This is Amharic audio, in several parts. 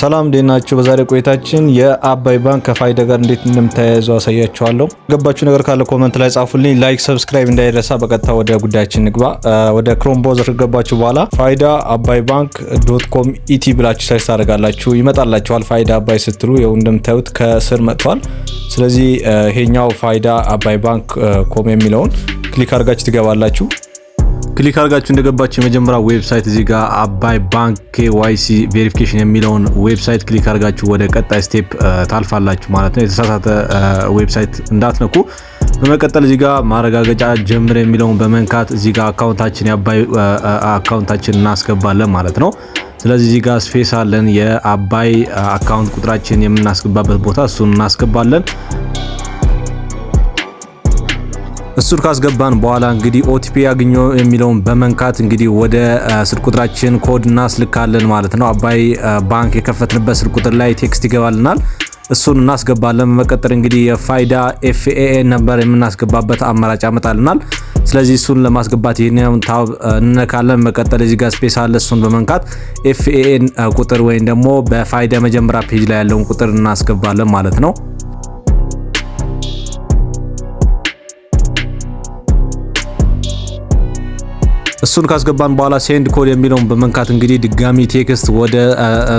ሰላም፣ እንዴት ናችሁ? በዛሬ ቆይታችን የአባይ ባንክ ከፋይዳ ጋር እንዴት እንደምታያይዙ አሳያችኋለሁ። ያልገባችሁ ነገር ካለ comment ላይ ጻፉልኝ። Like፣ subscribe እንዳይረሳ። በቀጥታ ወደ ጉዳያችን ንግባ። ወደ Chrome browser ከገባችሁ በኋላ ፋይዳ አባይ ባንክ .com ET ብላችሁ search ታደርጋላችሁ፣ ይመጣላችኋል። ፋይዳ አባይ ስትሉ ይኸው እንደምታዩት ከስር መጥቷል። ስለዚህ ይሄኛው ፋይዳ አባይ ባንክ com የሚለውን click አድርጋችሁ ትገባላችሁ። Click አድርጋችሁ እንደገባችሁ የመጀመሪያ website እዚህ ጋር አባይ ባንክ KYC verification የሚለውን website click አድርጋችሁ ወደ ቀጣይ step ታልፋላችሁ ማለት ነው። የተሳሳተ website እንዳትነኩ። በመቀጠል እዚህ ጋር ማረጋገጫ ጀምር የሚለውን በመንካት እዚህ ጋር account ኣችን፣ የአባይ account ኣችን እናስገባለን ማለት ነው። ስለዚህ እዚህ ጋር space አለን፣ የአባይ account ቁጥራችን የምናስገባበት ቦታ፣ እሱን እናስገባለን። እሱን ካስገባን በኋላ እንግዲህ OTP ያግኙ የሚለውን በመንካት እንግዲህ ወደ ስልክ ቁጥራችን ኮድ እናስልካለን ማለት ነው። አባይ ባንክ የከፈትንበት ስልክ ቁጥር ላይ text ይገባልናል። እሱን እናስገባለን። በመቀጠል እንግዲህ የፋይዳ FAN number የምናስገባበት አማራጭ ያመጣልናል። ስለዚህ እሱን ለማስገባት ይህንን tab እንነካለን። በመቀጠል እዚህ ጋር space አለ። እሱን በመንካት FAN ቁጥር ወይም ደግሞ በፋይዳ መጀመሪያ page ላይ ያለውን ቁጥር እናስገባለን ማለት ነው። እሱን ካስገባን በኋላ send code የሚለውን በመንካት እንግዲህ ድጋሚ text ወደ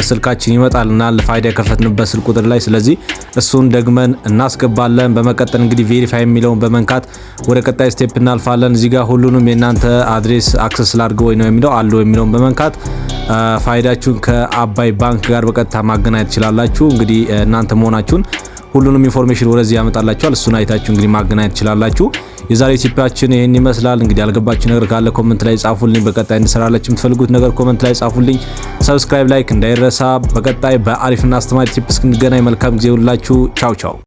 ስልካችን ይመጣልናል፣ ፋይዳ የከፈትንበት ስልክ ቁጥር ላይ። ስለዚህ እሱን ደግመን እናስገባለን። በመቀጠል እንግዲህ verify የሚለውን በመንካት ወደ ቀጣይ step እናልፋለን። እዚህ ጋር ሁሉንም የእናንተ address access ላድርግ ወይ ነው የሚለው፣ allow የሚለውን በመንካት ፋይዳችሁን ከአባይ ባንክ ጋር በቀጥታ ማገናኘት ትችላላችሁ። እንግዲህ እናንተ መሆናችሁን ሁሉንም information ወደዚህ ያመጣላችኋል። እሱን አይታችሁ እንግዲህ ማገናኘት ትችላላችሁ። የዛሬ tip ኣችን ይህን ይመስላል። እንግዲህ ያልገባችሁ ነገር ካለ comment ላይ ጻፉልኝ። በቀጣይ እንድሰራላችሁ የምትፈልጉት ነገር comment ላይ ጻፉልኝ። Subscribe፣ like እንዳይረሳ። በቀጣይ በአሪፍና አስተማሪ tip እስክንገናኝ መልካም ጊዜ ይሁንላችሁ። ቻው ቻው።